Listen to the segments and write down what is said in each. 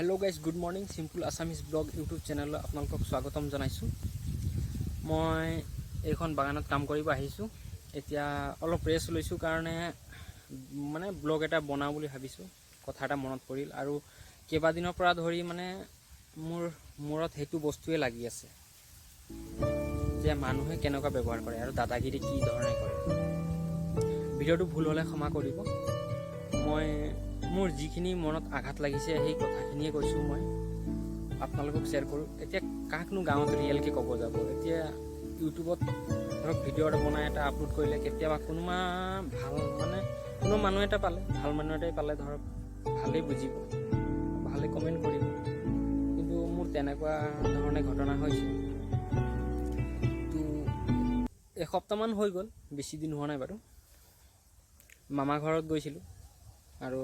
Hello guys, good morning. Simple Assamese blog YouTube চেনেললৈ আপোনালোকক স্বাগতম জনাইছোঁ। মই এইখন বাগানত কাম কৰিব আহিছোঁ। এতিয়া অলপ ৰেষ্ট লৈছোঁ কাৰণে মানে ব্লগ এটা বনাওঁ বুলি ভাবিছোঁ। কথা এটা মনত পৰিল আৰু কেইবাদিনৰ পৰা ধৰি মানে মোৰ মূৰত সেইটো বস্তুৱে লাগি আছে যে মানুহে কেনেকুৱা ব্যৱহাৰ কৰে আৰু দাদাগিৰি কি ধৰণে কৰে। ভিডিঅ'টো ভুল হ'লে ক্ষমা কৰিব। মই মোৰ যিখিনি মনত আঘাত লাগিছে, সেই কথাখিনিয়ে কৈছোঁ, মই আপোনালোকক শ্বেয়াৰ কৰোঁ। এতিয়া কাকনো গাঁৱত ৰিয়েলকৈ ক'ব যাব? এতিয়া ইউটিউবত ধৰক ভিডিঅ' এটা বনাই এটা আপলোড কৰিলে কেতিয়াবা কোনোবা ভাল মানে কোনো মানুহ এটা পালে, ভাল মানুহ এটাই পালে ধৰক ভালেই বুজিব, ভালেই কমেণ্ট কৰিব। কিন্তু মোৰ তেনেকুৱা ধৰণে ঘটনা হৈছে। তো এসপ্তাহমান হৈ গ'ল, বেছি দিন হোৱা নাই বাৰু। মামা ঘৰত গৈছিলোঁ আৰু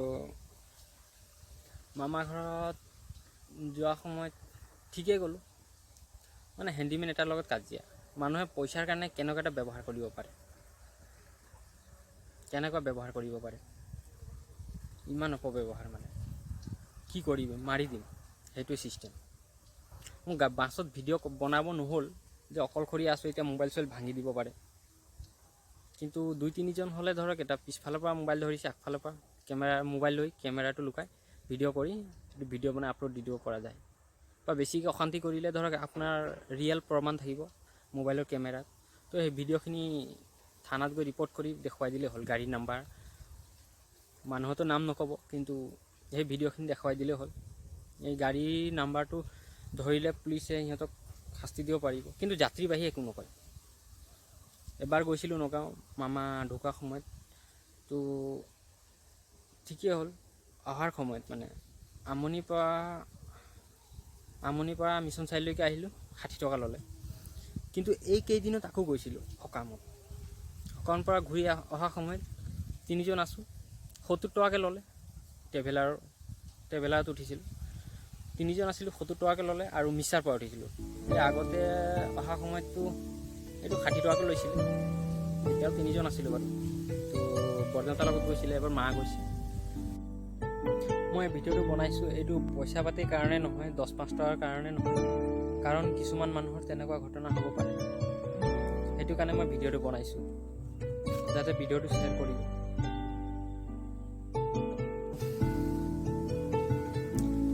মামা ঘৰত যোৱা সময়ত ঠিকেই গ'লোঁ, মানে হেণ্ডিমেন এটাৰ লগত কাজিয়া। মানুহে পইচাৰ কাৰণে কেনেকুৱা এটা ব্যৱহাৰ কৰিব পাৰে, কেনেকুৱা ব্যৱহাৰ কৰিব পাৰে, ইমান অপব্যৱহাৰ। মানে কি কৰিবি, মাৰি দিম, সেইটোৱে ছিষ্টেম। মোৰ বাছত ভিডিঅ' বনাব নহ'ল যে অকলশৰীয়া আছোঁ এতিয়া, মোবাইল চোবাইল ভাঙি দিব পাৰে। কিন্তু দুই তিনিজন হ'লে ধৰক এটা পিছফালৰ পৰা মোবাইল ধৰিছে, আগফালৰ পৰা কেমেৰা মোবাইল লৈ কেমেৰাটো লুকাই ভিডিঅ' কৰি সেইটো ভিডিঅ' বনাই আপলোড দি দিব পৰা যায়। বা বেছিকৈ অশান্তি কৰিলে ধৰক আপোনাৰ ৰিয়েল প্ৰমাণ থাকিব মোবাইলৰ কেমেৰাত। তো সেই ভিডিঅ'খিনি থানাত গৈ ৰিপৰ্ট কৰি দেখুৱাই দিলেই হ'ল। গাড়ীৰ নাম্বাৰ, মানুহতো নাম নক'ব, কিন্তু সেই ভিডিঅ'খিনি দেখুৱাই দিলেই হ'ল। এই গাড়ীৰ নাম্বাৰটো ধৰিলে পুলিচে সিহঁতক শাস্তি দিব পাৰিব, কিন্তু যাত্ৰীবাহী একো নকয়। এবাৰ গৈছিলোঁ নগাঁও মামা ঢুকুৱা সময়ত। তো ঠিকেই হ'ল। অহাৰ সময়ত মানে আমনিৰ পৰা মিছন চাৰিআলিলৈকে আহিলোঁ, 60 টকা ল'লে। কিন্তু এই কেইদিনত আকৌ গৈছিলোঁ সকামত। সকামৰ পৰা ঘূৰি অহা সময়ত তিনিজন আছোঁ, 70 টকাকৈ ল'লে। ট্ৰেভেলাৰত উঠিছিলোঁ, তিনিজন আছিলোঁ, 70 টকাকৈ ল'লে। আৰু মিছাৰ পৰা উঠিছিলোঁ। এই আগতে অহা সময়ততো এইটো 60 টকাকৈ লৈছিলে। তেতিয়াও তিনিজন আছিলোঁ বাৰু। তো বৰদেউতাৰ লগত গৈছিলে, এবাৰ মা গৈছে। মই ভিডিঅ'টো বনাইছোঁ, এইটো পইচা পাতিৰ কাৰণে নহয়, 10-5 টকাৰ কাৰণে নহয়। কাৰণ কিছুমান মানুহৰ তেনেকুৱা ঘটনা হ'ব পাৰে। সেইটো কাৰণে মই ভিডিঅ'টো বনাইছোঁ, যাতে ভিডিঅ'টো শ্বেয়াৰ কৰিব।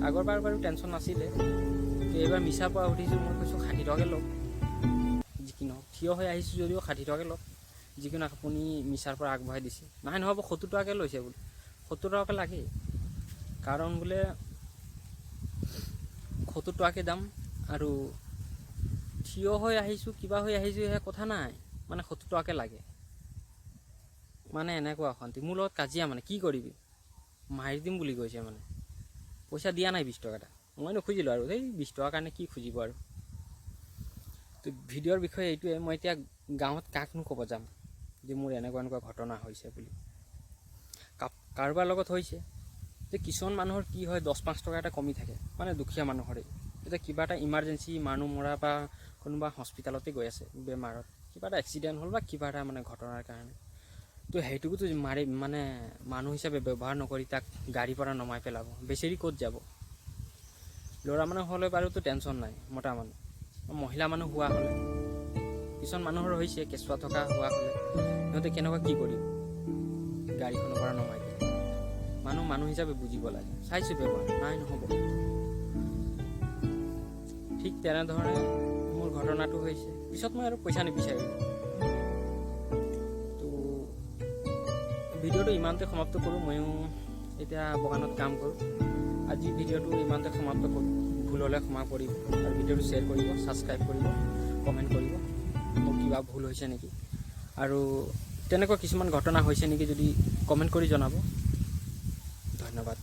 আগৰবাৰ বাৰু টেনশ্যন নাছিলে। তো এইবাৰ মিছাৰ পৰা উঠিছোঁ, মই কৈছোঁ 60 টকাকৈ লওক, যি কি নহওক। থিয় হৈ আহিছোঁ যদিও 60 টকাকৈ লওক, যিকোনো আপুনি মিছাৰ পৰা আগবঢ়াই দিছে। নাই, নহ'ব, 70 টকাকৈ লৈছে বোলে। 70 টকাকৈ লাগেই, কাৰণ বোলে 70 টকাকৈ দাম আৰু থিয় হৈ আহিছোঁ, কিবা হৈ আহিছোঁ, সেয়া কথা নাই, মানে 70 টকাকৈ লাগে। মানে এনেকুৱা অশান্তি, মোৰ লগত কাজিয়া। মানে কি কৰিবি, মাৰি দিম বুলি কৈছে। মানে পইচা দিয়া নাই 20 টকা এটা। মই নুখুজিলোঁ আৰু, সেই 20 টকাৰ কাৰণে কি খুজিব আৰু? তো ভিডিঅ'ৰ বিষয়ে এইটোৱে। মই এতিয়া গাঁৱত কাকনো ক'ব যাম যে মোৰ এনেকুৱা এনেকুৱা ঘটনা হৈছে বুলি? কাৰোবাৰ লগত হৈছে যে কিছুমান মানুহৰ কি হয়, 10-5 টকা এটা কমি থাকে, মানে দুখীয়া মানুহৰে। এতিয়া কিবা এটা ইমাৰ্জেঞ্চি, মানুহ মৰা বা কোনোবা হস্পিটেলতে গৈ আছে বেমাৰত, কিবা এটা এক্সিডেণ্ট হ'ল বা কিবা এটা মানে ঘটনাৰ কাৰণে, তো সেইটোকোতো মাৰি মানে মানুহ হিচাপে ব্যৱহাৰ নকৰি তাক গাড়ীৰ পৰা নমাই পেলাব। বেচেৰি ক'ত যাব? ল'ৰা মানুহ হ'লে বাৰুতো টেনশ্যন নাই, মতা মানুহ। মহিলা মানুহ হোৱা হ'লে, কিছুমান মানুহৰ হৈছে, কেঁচুৱা থকা হোৱা হ'লে সিহঁতে কেনেকুৱা কি কৰিব? গাড়ীখনৰ পৰা নমাই দিলে। মানুহ মানুহ হিচাপে বুজিব লাগে। চাইছোঁ ব্যৱহাৰ নাই, নহ'ব। ঠিক তেনেধৰণে মোৰ ঘটনাটো হৈছে। পিছত মই আৰু পইচা নিবিচাৰিলোঁ। তো ভিডিঅ'টো ইমানতে সমাপ্ত কৰোঁ। ময়ো এতিয়া বাগানত কাম কৰোঁ। আজি ভিডিঅ'টো ইমানতে সমাপ্ত কৰোঁ। ভুল হ'লে ক্ষমা কৰিব আৰু ভিডিঅ'টো শ্বেয়াৰ কৰিব, ছাবস্ক্ৰাইব কৰিব, কমেণ্ট কৰিব মোৰ কিবা ভুল হৈছে নেকি আৰু তেনেকুৱা কিছুমান ঘটনা হৈছে নেকি যদি কমেণ্ট কৰি জনাব। ধন্যবাদ।